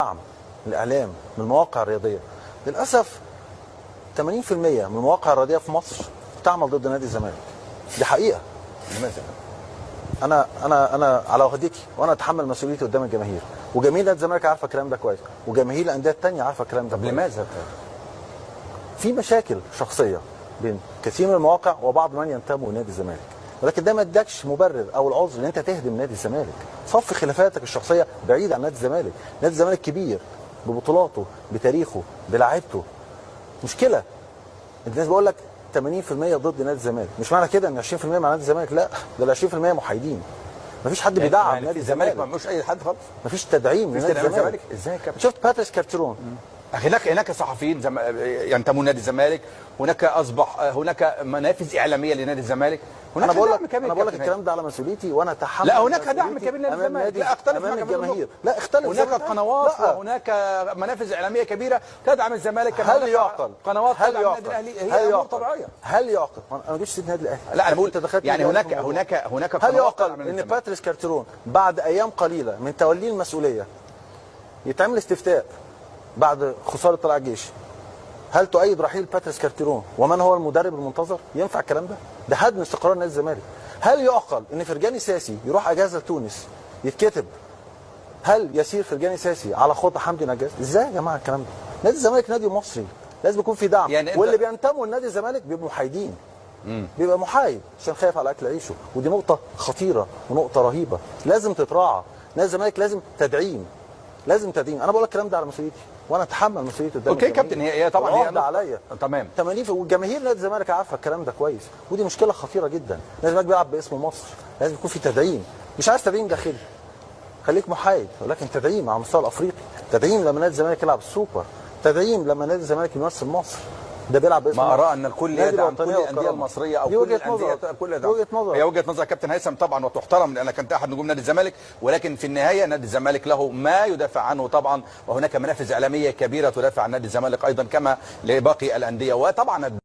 دعم من الاعلام، من المواقع الرياضية. للاسف 80% من المواقع الرياضية في مصر تعمل ضد نادي الزمالك. دي حقيقة. لماذا؟ انا على عهدتي، وانا اتحمل مسؤوليتي قدام الجماهير، وجماهير نادي الزمالك عارفه الكلام ده كويس، وجماهير الاندية الثانية عارفه الكلام ده طب كويس. لماذا؟ في مشاكل شخصية بين كثير من المواقع وبعض من ينتموا لنادي الزمالك، ولكن ده ما ادكش مبرر او العذر ان انت تهدم نادي الزمالك. صف خلافاتك الشخصية بعيد عن نادي الزمالك. نادي الزمالك كبير ببطولاته، بتاريخه، بلاعيبته. مشكلة الناس، بقول لك 80% ضد نادي الزمالك، مش معنى كده ان 20% مع نادي الزمالك، لا، ده ال 20% محايدين. مفيش حد بيدعم يعني نادي في الزمالك ما الزمالك. عملوش اي حد خالص. مفيش تدعيم مفيش لنادي تدعيم الزمالك. للزمالك؟ ازاي يا كابتن؟ شفت باتريس كارترون؟ هناك صحفيين ينتمون لنادي الزمالك، هناك اصبح هناك منافذ اعلامية لنادي الزمالك، هناك انا بقول دعم لك كبير انا بقول لك كابتن. الكلام ده على مسؤوليتي، وانا اتحمل لا، هناك دعم مسؤوليتي كبير لنادي أمام الزمالك. نادي، لا اختلف امام معك في الجماهير. النقطة. لا اختلف هناك زي ما أنت. قنوات لا. وهناك منافذ اعلامية كبيرة تدعم الزمالك، كما هل هناك يعقل قنوات هل تدعم النادي يعقل الاهلي؟ هي هل امور يعقل طبيعيه. هل يعقل؟ انا ما جبتش سيره النادي الاهلي. لا، انا بقول أنت دخلت يعني النادي هناك الأهلي في الموضوع. هناك هل قنوات يعقل تدعم ان الزمالك. باتريس كارترون بعد ايام قليله من توليه المسؤولية يتعمل استفتاء بعد خسارة طلائع الجيش، هل تؤيد رحيل باتريس كارتيرون ومن هو المدرب المنتظر؟ ينفع الكلام ده؟ ده هدم استقرار نادي الزمالك. هل يعقل ان فرجاني ساسي يروح اجازه لتونس يتكتب هل يسير فرجاني ساسي على خطى حمدي نجاز؟ ازاي يا جماعة الكلام ده؟ نادي الزمالك نادي مصري، لازم يكون في دعم. يعني واللي بينتموا لنادي الزمالك بيبقوا محايدين، بيبقى محايد عشان خايف على اكل عيشه، ودي نقطة خطيرة ونقطة رهيبة لازم تتراعى. نادي الزمالك لازم تدعيم، لازم تدعيم. انا بقول لك الكلام ده على مسؤوليتي، وانا اتحمل مسؤوليتي قدام okay الجماهير. كابتن، هي طبعا هي العهدة عليا. تمام. 80 والجماهير نادي الزمالك عارفه الكلام ده كويس، ودي مشكلة خطيرة جدا. نادي الزمالك بيلعب باسم مصر، لازم يكون في تدعيم. مش عايز تدعيم داخلي، خليك محايد، ولكن تدعيم على المستوى الافريقي، تدعيم لما نادي الزمالك يلعب السوبر، تدعيم لما نادي الزمالك يمثل مصر. ده بيلعب باسم ما مصر. ارى ان الكل نادي يدعم كل الوطنية الاندية والكرامة. المصرية او دي كل وجهه الاندية نظر، كل دي وجهه نظر. هي وجهه نظر كابتن هيثم طبعا وتحترم، لانك انت احد نجوم نادي الزمالك، ولكن في النهاية نادي الزمالك له ما يدافع عنه طبعا، وهناك منافذ اعلامية كبيرة تدافع عن نادي الزمالك ايضا كما لباقي الاندية، وطبعا